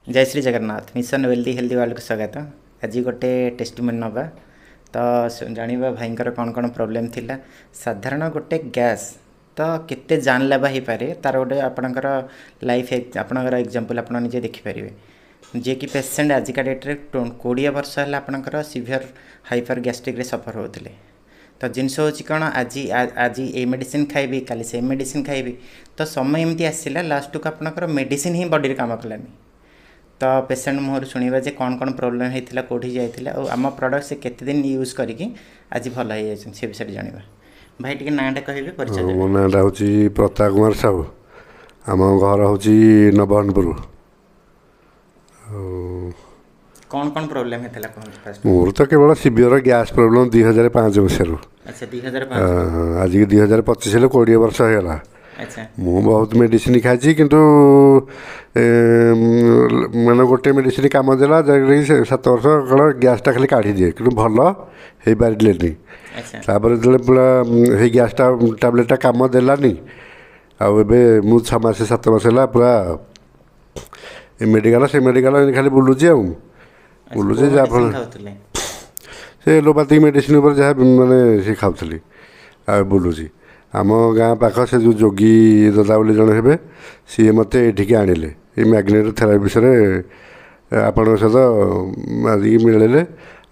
ଜୟ Shri Jagannath. Mission wealthy healthy ୱାର୍ଲଡ଼କୁ ସ୍ୱାଗତ। ଆଜି ଗୋଟେ ଟେଷ୍ଟିମୋନି ନେବା ତ ଜାଣିବା ଭାଇଙ୍କର କ'ଣ କ'ଣ ପ୍ରୋବ୍ଲେମ୍ ଥିଲା। ସାଧାରଣ ଗୋଟେ ଗ୍ୟାସ୍ ତ କେତେ ଜାନଲେବା ହେଇପାରେ, ତାର ଗୋଟେ ଆପଣଙ୍କର ଲାଇଫ୍, ଆପଣଙ୍କର ଏକ୍ଜାମ୍ପଲ୍ ଆପଣ ନିଜେ ଦେଖିପାରିବେ। ଯିଏକି ପେସେଣ୍ଟ ଆଜିକା ଡେଟ୍ରେ 20 ବର୍ଷ ହେଲା ଆପଣଙ୍କର ସିଭିୟର ହାଇପର ଗ୍ୟାଷ୍ଟ୍ରିକ୍ରେ ସଫର ହେଉଥିଲେ। ତ ଜିନିଷ ହେଉଛି କ'ଣ, ଆଜି ଆଜି ଏଇ ମେଡ଼ିସିନ ଖାଇବି, କାଲି ସେ ମେଡ଼ିସିନ ଖାଇବି। ତ ସମୟ ଏମିତି ଆସିଲା, ଲାଷ୍ଟକୁ ଆପଣଙ୍କର ମେଡ଼ିସିନ ହିଁ ବଡ଼ିରେ କାମ କଲାନି। ତ ପେସେଣ୍ଟ ମୁହଁରୁ ଶୁଣିବା ଯେ କ'ଣ କ'ଣ ପ୍ରୋବ୍ଲେମ୍ ହେଇଥିଲା, କେଉଁଠି ଯାଇଥିଲା ଆଉ ଆମ ପ୍ରଡ଼କ୍ଟ ସେ କେତେ ଦିନ ୟୁଜ୍ କରିକି ଆଜି ଭଲ ହେଇଯାଇଛନ୍ତି, ସେ ବିଷୟରେ ଜାଣିବା। ଭାଇ, ଟିକେ ନାଁଟା କହିବେ, ପରିଚୟ ଦେବେ। ମୋ ନାଁଟା ହେଉଛି ପ୍ରତାପ କୁମାର ସାହୁ। ଆମ ଘର ହେଉଛି ନବରଙ୍ଗପୁର। ଆଉ କ'ଣ କ'ଣ ପ୍ରୋବ୍ଲେମ୍ ହେଇଥିଲା କୁହନ୍ତୁ ଫାଷ୍ଟ। ମୋର ତ କେବଳ ସିଭିୟର ଗ୍ୟାସ୍ ପ୍ରୋବ୍ଲେମ୍ 2005 ମସିହାରୁ। 2005। ଆଜିକି 2025 ହେଲେ 20 ବର୍ଷ ହେଇଗଲା। ମୁଁ ବହୁତ ମେଡ଼ିସିନ ଖାଇଛି, କିନ୍ତୁ ମାନେ ଗୋଟେ ମେଡ଼ିସିନ କାମ ଦେଲା, ଯାଇକି ସେ 7 ବର୍ଷ କାଳ ଗ୍ୟାସ୍ଟା ଖାଲି କାଢ଼ିଦିଏ, କିନ୍ତୁ ଭଲ ହେଇପାରିଲେନି। ତାପରେ ଯେତେବେଳେ ପୁରା ହେଇ ଗ୍ୟାସ୍ଟା ଟ୍ୟାବଲେଟ୍ଟା କାମ ଦେଲାନି, ଆଉ ଏବେ ମୁଁ 6 ମାସ 7 ମାସ ହେଲା ପୁରା ଏ ମେଡ଼ିକାଲ ସେ ମେଡ଼ିକାଲ ଏମିତି ଖାଲି ବୁଲୁଛି ଆଉ ବୁଲୁଛି। କୋଉ ଯାହାଫଳରେ ମେଡ଼ିସିନ ଖାଉଥିଲେ? ସେ ଏଲୋପାଥିକ୍ ମେଡ଼ିସିନ ଉପରେ ଯାହା ମାନେ ସେ ଖାଉଥିଲି ଆଉ ବୁଲୁଛି। ଆମ ଗାଁ ପାଖ ସେ ଯେଉଁ ଯୋଗୀ ଦାଦା ବୋଲି ଜଣେ ହେବେ, ସିଏ ମୋତେ ଏଇଠିକି ଆଣିଲେ। ଏଇ ମ୍ୟାଗ୍ନେଟ୍ ଥେରାପି ବିଷୟରେ ଆପଣଙ୍କ ସହିତ ଆସିକି ମିଳିଲେ।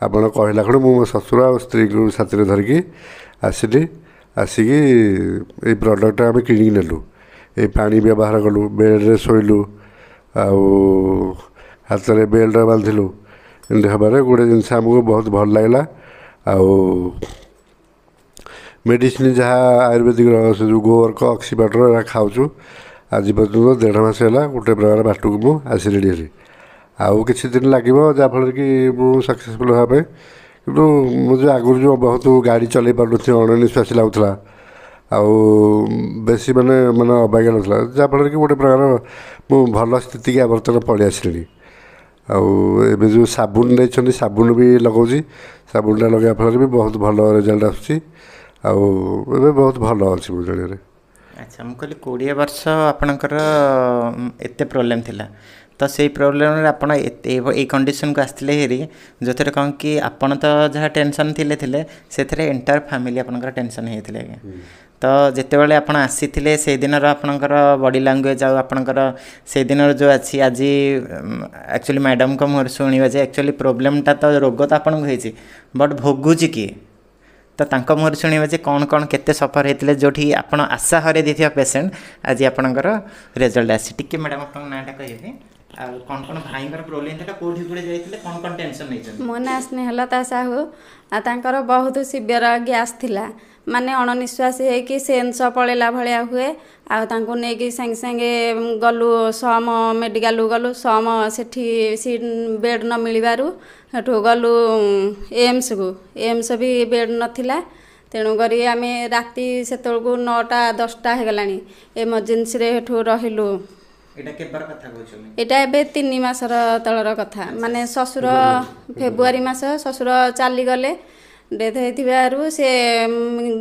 ଆପଣ କହିଲା ଖୁଣୁ ମୁଁ ମୋ ଶ୍ୱଶୁର ଆଉ ସ୍ତ୍ରୀକୁ ସାଥିରେ ଧରିକି ଆସିଲି। ଆସିକି ଏଇ ପ୍ରଡ଼କ୍ଟଟା ଆମେ କିଣିକି ନେଲୁ। ଏଇ ପାଣି ବ୍ୟବହାର କଲୁ, ବେଡ଼୍ରେ ଶୋଇଲୁ ଆଉ ହାତରେ ବେଲ୍ଟ ବାନ୍ଧିଲୁ। ଏମିତି ହେବାରେ ଗୋଟେ ଜିନିଷ ଆମକୁ ବହୁତ ଭଲ ଲାଗିଲା। ଆଉ ମେଡ଼ିସିନ ଯାହା ଆୟୁର୍ବେଦିକର ସେ ଯେଉଁ ଗୋଅର୍କ, ଅକ୍ସି ପାଉଡ଼ର ଏରା ଖାଉଛୁ। ଆଜି ପର୍ଯ୍ୟନ୍ତ ଦେଢ଼ ମାସ ହେଲା ଗୋଟେ ପ୍ରକାର ବାଟକୁ ମୁଁ ଆସିଲିଣି ହେରି। ଆଉ କିଛି ଦିନ ଲାଗିବ ଯାହାଫଳରେ କି ମୁଁ ସକ୍ସେସଫୁଲ୍ ହେବା ପାଇଁ। କିନ୍ତୁ ମୁଁ ଯେଉଁ ଆଗରୁ ଯେଉଁ ବହୁତ ଗାଡ଼ି ଚଲେଇ ପାରୁନଥିଲି, ଅଣନିଶ୍ୱାସୀ ଲାଗୁଥିଲା ଆଉ ବେଶୀ ମାନେ ମାନେ ଅବାଗିଆ ଲାଗୁଥିଲା, ଯାହାଫଳରେ କି ଗୋଟେ ପ୍ରକାର ମୁଁ ଭଲ ସ୍ଥିତିକି ବର୍ତ୍ତମାନ ପଳେଇ ଆସିଲିଣି। ଆଉ ଏବେ ଯେଉଁ ସାବୁନ ଦେଇଛନ୍ତି, ସାବୁନ ବି ଲଗାଉଛି। ସାବୁନଟା ଲଗାଇବା ଫଳରେ ବି ବହୁତ ଭଲ ରେଜଲ୍ଟ ଆସୁଛି ଆଉ ଏବେ ବହୁତ ଭଲ ଅଛି ମୁଁ ଜାଣିବାରେ। ଆଚ୍ଛା, ମୁଁ କହିଲି 20 ବର୍ଷ ଆପଣଙ୍କର ଏତେ ପ୍ରୋବ୍ଲେମ୍ ଥିଲା, ତ ସେଇ ପ୍ରୋବ୍ଲେମ୍ରେ ଆପଣ ଏତେ ଏଇ କଣ୍ଡିସନକୁ ଆସିଥିଲେ ହେରି, ଯେଉଁଥିରେ କ'ଣ କି ଆପଣ ତ ଯାହା ଟେନସନ୍ ଥିଲେ ଥିଲେ, ସେଥିରେ ଏଣ୍ଟାୟାର ଫ୍ୟାମିଲି ଆପଣଙ୍କର ଟେନସନ୍ ହେଇଯାଇଥିଲେ ଆଜ୍ଞା। ତ ଯେତେବେଳେ ଆପଣ ଆସିଥିଲେ, ସେଇଦିନର ଆପଣଙ୍କର ବଡ଼ି ଲାଙ୍ଗୁଏଜ୍ ଆଉ ଆପଣଙ୍କର ସେଇଦିନର ଯେଉଁ ଅଛି, ଆଜି ଆକ୍ଚୁଆଲି ମ୍ୟାଡ଼ାମଙ୍କ ମୁହଁରେ ଶୁଣିବା ଯେ ଆକ୍ଚୁଆଲି ପ୍ରୋବ୍ଲେମ୍ଟା ତ ରୋଗ ତ ଆପଣଙ୍କୁ ହେଇଛି, ବଟ୍ ଭୋଗୁଛି କିଏ? ତ ତାଙ୍କ ମୁହଁରେ ଶୁଣିବା ଯେ କ'ଣ କ'ଣ କେତେ ସଫର ହେଇଥିଲେ, ଯେଉଁଠି ଆପଣ ଆଶା ହରାଇ ଦେଇଥିବା ପେସେଣ୍ଟ ଆଜି ଆପଣଙ୍କର ରେଜଲ୍ଟ ଆସିଛି। ଟିକେ ମ୍ୟାଡ଼ାମ୍, ଆପଣଙ୍କ ନାଁଟା କହିବେ ଆଉ କ'ଣ କ'ଣ ଭାଇଙ୍କର ପ୍ରୋବ୍ଲେମ୍ ଥିଲା, କେଉଁଠି କେଉଁଠି ଯାଇଥିଲେ, କ'ଣ କ'ଣ ଟେନସନ୍ ନେଇଛନ୍ତି? ମୋ ନାଁ ସ୍ନେହଲତା ସାହୁ। ଆଉ ତାଙ୍କର ବହୁତ ସିଭିୟର ଗ୍ୟାସ୍ ଥିଲା, ମାନେ ଅଣନିଶ୍ୱାସୀ ହେଇକି ସେନ୍ସ ପଳେଇଲା ଭଳିଆ ହୁଏ। ଆଉ ତାଙ୍କୁ ନେଇକି ସାଙ୍ଗେ ସାଙ୍ଗେ ଗଲୁ ସମ ମେଡ଼ିକାଲକୁ ଗଲୁ। ସମ ସେଠି ସିଟ୍ ବେଡ଼୍ ନ ମିଳିବାରୁ ସେଠୁ ଗଲୁ ଏମ୍ସକୁ। ଏମ୍ସ ବି ବେଡ଼୍ ନଥିଲା। ତେଣୁକରି ଆମେ ରାତି ସେତେବେଳକୁ 9ଟା 10ଟା ହେଇଗଲାଣି, ଏମର୍ଜେନ୍ସିରେ ସେଠୁ ରହିଲୁ। ଏଇଟା କେବେର କଥା କହୁଛନ୍ତି? ଏଇଟା ଏବେ 3 ମାସର ତଳର କଥା। ମାନେ ଶ୍ୱଶୁର ଫେବୃଆରୀ ମାସ ଶ୍ୱଶୁର ଚାଲିଗଲେ। ଡେଥ୍ ହେଇଥିବାରୁ ସେ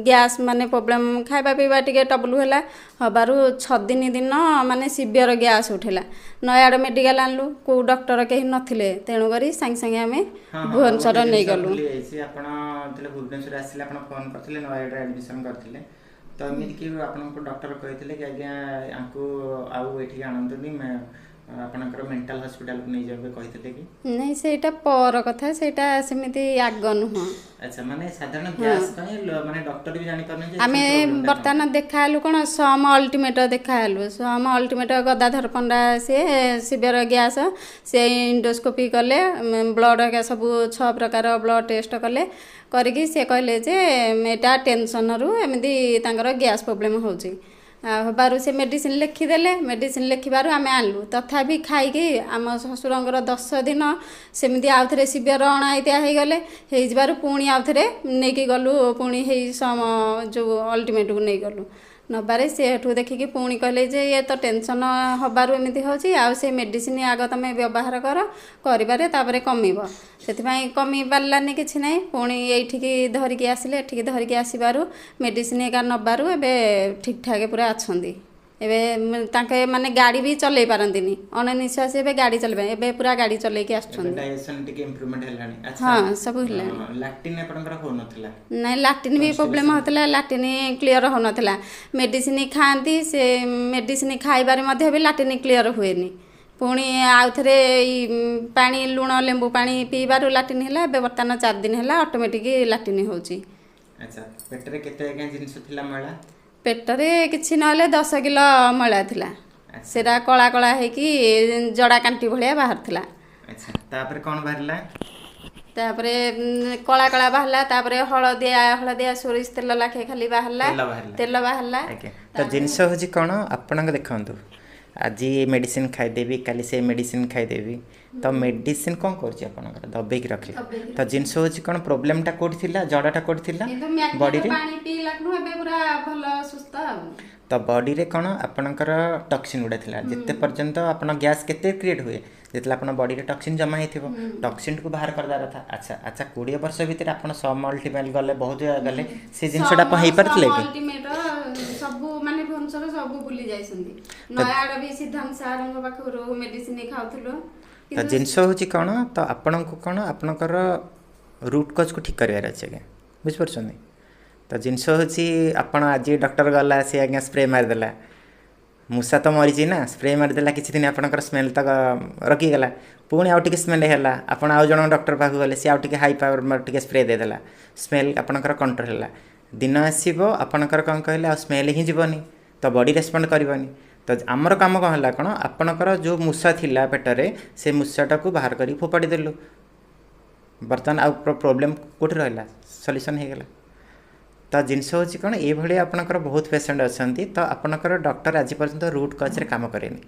ଗ୍ୟାସ୍ ମାନେ ପ୍ରୋବ୍ଲେମ୍, ଖାଇବା ପିଇବା ଟିକେ ଟ୍ରବୁଲ୍ ହେଲା। ହେବାରୁ 6 ଦିନ ଦିନ ମାନେ ସିଭିୟର ଗ୍ୟାସ୍ ଉଠିଲା। ନୟାଗଡ଼ ମେଡ଼ିକାଲ ଆଣିଲୁ, କେଉଁ ଡକ୍ଟର କେହି ନଥିଲେ। ତେଣୁକରି ସାଙ୍ଗେ ସାଙ୍ଗେ ଆମେ ଭୁବନେଶ୍ୱର ଗୋଟେ ଜିନିଷ ନେଇଗଲୁ। ଭୁଲି ଯାଇଛି, ଆପଣ ଯେତେବେଳେ ଭୁବନେଶ୍ୱର ଆସିଲେ ଆପଣ ଫୋନ୍ କରିଥିଲେ, ନୟାଗଡ଼ରେ ଆଡ଼ମିସନ୍ କରିଥିଲେ। ତ ଏମିତିକି ଆପଣଙ୍କୁ ଡକ୍ଟର କହିଥିଲେ କି ଆଜ୍ଞା ୟାଙ୍କୁ ଆଉ ଏଠିକି ଆଣନ୍ତୁନି, ଆପଣଙ୍କର ମେଣ୍ଟାଲ ହସ୍ପିଟାଲକୁ ନେଇଯିବେ, କହିଥିଲେ କି? ନାଇଁ, ସେଇଟା ପର କଥା, ସେଇଟା ସେମିତି ଆଗ ନୁହଁ। ଆଚ୍ଛା, ମାନେ ସାଧାରଣ ଗ୍ୟାସ୍ ପାଇଁ ମାନେ ଡକ୍ଟର ବି ଜାଣିପାରୁନାହାନ୍ତି ଯେ ଆମେ actually problem ଟା କଣ। ବର୍ତ୍ତମାନ ଦେଖାହେଲୁ କ'ଣ ସମ ଅଲ୍ଟିମେଟ୍ ଦେଖାହେଲୁ। ସମ ଅଲ୍ଟିମେଟ୍ ଗଦାଧର ପଣ୍ଡା, ସିଏ ସିଭିୟର ଗ୍ୟାସ୍, ସେ ଇଣ୍ଡୋସ୍କୋପି କଲେ, ବ୍ଲଡ଼ ହେରିକା ସବୁ 6 ପ୍ରକାର ବ୍ଲଡ଼ ଟେଷ୍ଟ କଲେ। କରିକି ସେ କହିଲେ ଯେ ଏଇଟା ଟେନସନରୁ ଏମିତି ତାଙ୍କର ଗ୍ୟାସ୍ ପ୍ରୋବ୍ଲେମ୍ ହେଉଛି। ଆଉ ହେବାରୁ ସେ ମେଡ଼ିସିନ ଲେଖିଦେଲେ। ମେଡ଼ିସିନ ଲେଖିବାରୁ ଆମେ ଆଣିଲୁ। ତଥାପି ଖାଇକି ଆମ ଶ୍ୱଶୁରଙ୍କର 10 ଦିନ ସେମିତି ଆଉଥରେ ସିଭିୟର ଅଣାଇତିଆ ହେଇଗଲେ। ହେଇଯିବାରୁ ପୁଣି ଆଉଥରେ ନେଇକି ଗଲୁ, ପୁଣି ହେଇ ସମ ଯେଉଁ ଅଲ୍ଟିମେଟ୍କୁ ନେଇଗଲୁ। ନେବାରେ ସେ ଏଠୁ ଦେଖିକି ପୁଣି କହିଲେ ଯେ ଇଏ ତ ଟେନସନ୍ ହେବାରୁ ଏମିତି ହେଉଛି, ଆଉ ସେ ମେଡ଼ିସିନ ଆଗ ତୁମେ ବ୍ୟବହାର କର, କରିବାରେ ତାପରେ କମିବ। ସେଥିପାଇଁ କମି ପାରିଲାନି, କିଛି ନାହିଁ। ପୁଣି ଏଇଠିକି ଧରିକି ଆସିଲେ। ଏଠିକି ଧରିକି ଆସିବାରୁ ମେଡ଼ିସିନ ଏକା ନେବାରୁ ଏବେ ଠିକ୍ଠାକ୍ ପୁରା ଅଛନ୍ତି। ଏବେ ତାଙ୍କେ ମାନେ ଗାଡ଼ି ବି ଚଲେଇ ପାରନ୍ତିନି, ଅଣନିଶ୍ୱାସୀ, ଏବେ ଗାଡ଼ି ଚଲେଇ, ଏବେ ପୁରା ଗାଡ଼ି ଚଲେଇକି ଆସୁଛନ୍ତି। ଡାଇଜେସନ୍ ଟିକେ ଇମ୍ପ୍ରୁଭମେଣ୍ଟ ହେଲାଣି? ହଁ, ସବୁ ହେଲାଣି। ଲାଟିନ୍ ଆପଣଙ୍କର ହେଉନଥିଲା? ନାଇଁ, ଲାଟିନ୍ ବି ପ୍ରୋବ୍ଲେମ୍ ହେଉଥିଲା, ଲାଟିନ୍ କ୍ଲିଅର ହେଉନଥିଲା। ମେଡ଼ିସିନ ଖାଆନ୍ତି, ସେ ମେଡ଼ିସିନ ଖାଇବାରେ ମଧ୍ୟ ବି ଲାଟିନ୍ କ୍ଲିଅର ହୁଏନି। ପୁଣି ଆଉଥରେ ଏଇ ପାଣି, ଲୁଣ ଲେମ୍ବୁ ପାଣି ପିଇବାରୁ ଲାଟିନ୍ ହେଲା। ଏବେ ବର୍ତ୍ତମାନ 4 ଦିନ ହେଲା ଅଟୋମେଟିକ୍ ଲାଟିନ୍ ହେଉଛି। ଆଚ୍ଛା, ପେଟରେ କେତେ ଆଜ୍ଞା ଜିନିଷ ଥିଲା ମଇଳା? ପେଟରେ କିଛି ନହେଲେ 10 କିଲୋ ମଇଳା ଥିଲା। ସେଟା କଳା କଳା ହେଇକି ଜଡ଼ା କାଣ୍ଟି ଭଳିଆ ବାହାରୁଥିଲା। ଆଚ୍ଛା, ତାପରେ କ'ଣ ବାହାରିଲା? ତାପରେ କଳା କଳା ବାହାରିଲା, ତାପରେ ହଳଦିଆ ହଳଦିଆ ସୋରିଷ ତେଲ ଲାଖେ ଖାଲି ବାହାରିଲା, ତେଲ ବାହାରିଲା। ଆଜ୍ଞା, ତ ଜିନିଷ ହେଉଛି କ'ଣ, ଆପଣଙ୍କ ଦେଖନ୍ତୁ, ଆଜି ଏ ମେଡ଼ିସିନ ଖାଇଦେବି, କାଲି ସେ ମେଡ଼ିସିନ ଖାଇଦେବି, ତ ମେଡ଼ିସିନ କ'ଣ କରୁଛି? ଆପଣଙ୍କର ଦବେଇକି ରଖିଲା। ତ ଜିନିଷ ହେଉଛି କ'ଣ, ପ୍ରୋବ୍ଲେମଟା କେଉଁଠି ଥିଲା, ଜଡ଼ଟା କେଉଁଠି ଥିଲା? ବଡ଼ିରେ। ପାଣି ପିଇଲାଠୁ ଏବେ ପୁରା ଭଲ, ସୁସ୍ଥ। ଆଉ ତ ବଡ଼ିରେ କ'ଣ ଆପଣଙ୍କର ଟକ୍ସିନ୍ ଗୁଡ଼ା ଥିଲା। ଯେତେ ପର୍ଯ୍ୟନ୍ତ ଆପଣ ଗ୍ୟାସ୍ କେତେ କ୍ରିଏଟ୍ ହୁଏ? ଯେତେବେଳେ ଆପଣ ବଡ଼ିରେ ଟକ୍ସିନ୍ ଜମା ହେଇଥିବ, ଟକ୍ସିନ୍କୁ ବାହାର କରିଦେବା କଥା। ଆଚ୍ଛା, 20 ବର୍ଷ ଭିତରେ ଆପଣ ସମ୍ ଅଲ୍ଟିମେଟ୍ ଗଲେ, ବହୁତ ଜାଗା ଗଲେ, ସେ ଜିନିଷଟା ଆପଣ ହେଇପାରିଥିଲେ କି? ସବୁ ମାନେ ଭୁବନେଶ୍ୱର ସବୁ ବୁଲି ଯାଇଛନ୍ତି, ନୟାଗଡ଼ ବି ସିଦ୍ଧାନ୍ତ ସାରଙ୍କ ପାଖରୁ ମେଡ଼ିସିନ ଖାଉଥିଲୁ। ତ ଜିନିଷ ହେଉଛି କ'ଣ, ତ ଆପଣଙ୍କୁ କ'ଣ ଆପଣଙ୍କର ରୁଟ୍ କଜ୍କୁ ଠିକ୍ କରିବାର ଅଛି ଆଜ୍ଞା, ବୁଝିପାରୁଛନ୍ତି? ତ ଜିନିଷ ହେଉଛି ଆପଣ ଆଜି ଡକ୍ଟର ଗଲା, ସେ ଆଜ୍ଞା ସ୍ପ୍ରେ ମାରିଦେଲା, ମୂଷା ତ ମରିଛି ନା, ସ୍ପ୍ରେ ମାରିଦେଲା, କିଛି ଦିନ ଆପଣଙ୍କର ସ୍ମେଲ୍ ତ ରଖିଗଲା, ପୁଣି ଆଉ ଟିକେ ସ୍ମେଲ୍ ହେଲା, ଆପଣ ଆଉ ଜଣଙ୍କ ଡକ୍ଟର ପାଖକୁ ଗଲେ, ସେ ଆଉ ଟିକେ ହାଇ ପାୱାର ଟିକେ ସ୍ପ୍ରେ ଦେଇଦେଲା, ସ୍ମେଲ୍ ଆପଣଙ୍କର କଣ୍ଟ୍ରୋଲ୍ ହେଲା। ଦିନ ଆସିବ ଆପଣଙ୍କର କ'ଣ କହିଲେ ଆଉ ସ୍ମେଲ୍ ହିଁ ଯିବନି, ତ ବଡ଼ି ରେସ୍ପଣ୍ଡ କରିବନି। ତ ଆମର କାମ କ'ଣ ହେଲା, କ'ଣ ଆପଣଙ୍କର ଯେଉଁ ମୂଷା ଥିଲା ପେଟରେ, ସେ ମୂଷାଟାକୁ ବାହାର କରିକି ଫୋପାଡ଼ି ଦେଲୁ। ବର୍ତ୍ତମାନ ଆଉ ପ୍ରୋବ୍ଲେମ୍ କେଉଁଠି ରହିଲା? ସଲ୍ୟୁସନ୍ ହେଇଗଲା। ତ ଜିନିଷ ହେଉଛି କ'ଣ, ଏଇଭଳି ଆପଣଙ୍କର ବହୁତ ପେସେଣ୍ଟ ଅଛନ୍ତି। ତ ଆପଣଙ୍କର ଡକ୍ଟର ଆଜି ପର୍ଯ୍ୟନ୍ତ ରୁଟ୍ କଜ୍ରେ କାମ କରେନି।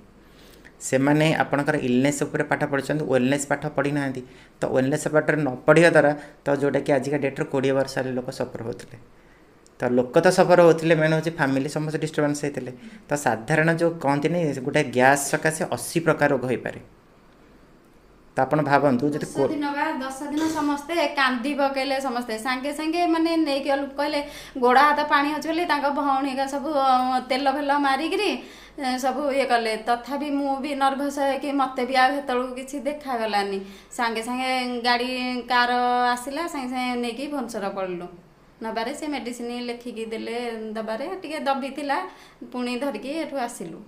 ସେମାନେ ଆପଣଙ୍କର ଇଲନେସ୍ ଉପରେ ପାଠ ପଢ଼ିଛନ୍ତି, ୱେଲନେସ୍ ପାଠ ପଢ଼ିନାହାନ୍ତି। ତ ୱେଲନେସ୍ ପାଠରେ ନ ପଢ଼ିବା ଦ୍ୱାରା ତ ଯେଉଁଟାକି ଆଜିକା ଡେଟ୍ରେ 20 ବର୍ଷ ହେଲେ ଲୋକ ସଫର ହେଉଥିଲେ। ତ ଲୋକ ତ ସଫର ହେଉଥିଲେ, ମେନ୍ ହେଉଛି ଫ୍ୟାମିଲି ସମସ୍ତେ ଡିଷ୍ଟର୍ବାନ୍ସ ହେଇଥିଲେ। ତ ସାଧାରଣ ଯେଉଁ କହନ୍ତିନି, ଗୋଟେ ଗ୍ୟାସ୍ ସକାଶେ 80 ପ୍ରକାର ରୋଗ ହୋଇପାରେ। ତ ଆପଣ ଭାବନ୍ତୁ ଯଦି 10 ଦିନ ବା 10 ଦିନ ସମସ୍ତେ କାନ୍ଦି ପକେଇଲେ। ସମସ୍ତେ ସାଙ୍ଗେ ସାଙ୍ଗେ ମାନେ ନେଇକି ଗଲୁ, କହିଲେ ଗୋଡ଼ ହାତ ପାଣି ଅଛି ବୋଲି ତାଙ୍କ ଭଉଣୀ ଏକା ସବୁ ତେଲ ଫେଲ ମାରିକିରି ସବୁ ଇଏ କଲେ। ତଥାପି ମୁଁ ବି ନର୍ଭସ୍ ହେଇକି ମୋତେ ବି ଆଉ ସେତେବେଳକୁ କିଛି ଦେଖାଗଲାନି। ସାଙ୍ଗେ ସାଙ୍ଗେ ଗାଡ଼ି କାର ଆସିଲା, ସାଙ୍ଗେ ସାଙ୍ଗେ ନେଇକି ଭୁବନେଶ୍ୱର ପଳିଲୁ। ନେବାରେ ସେ ମେଡ଼ିସିନ ଲେଖିକି ଦେଲେ, ଦେବାରେ ଟିକେ ଦବିଥିଲା, ପୁଣି ଧରିକି ଏଠୁ ଆସିଲୁ।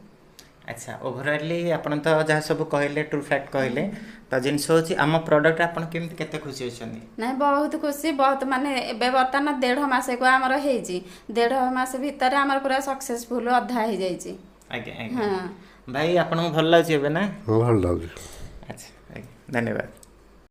ଆଚ୍ଛା, ଓଭରାଲି ଆପଣ ତ ଯାହା ସବୁ କହିଲେ ଟ୍ରୁ ଫ୍ୟାକ୍ଟ କହିଲେ। ତ ଜିନିଷ ହେଉଛି ଆମ ପ୍ରଡ଼କ୍ଟ ଆପଣ କେମିତି କେତେ ଖୁସି ଅଛନ୍ତି? ନାଇଁ, ବହୁତ ଖୁସି, ବହୁତ। ମାନେ ଏବେ ବର୍ତ୍ତମାନ ଦେଢ଼ ମାସକୁ ଆମର ହେଇଛି, ଦେଢ଼ ମାସ ଭିତରେ ଆମର ପୁରା ସକ୍ସେସଫୁଲ୍ ଅଧା ହେଇଯାଇଛି। ଆଜ୍ଞା ଆଜ୍ଞା। ଭାଇ, ଆପଣଙ୍କୁ ଭଲ ଲାଗୁଛି ଏବେ ନା? ହଁ, ଭଲ ଲାଗୁଛି। ଆଚ୍ଛା ଆଜ୍ଞା, ଧନ୍ୟବାଦ।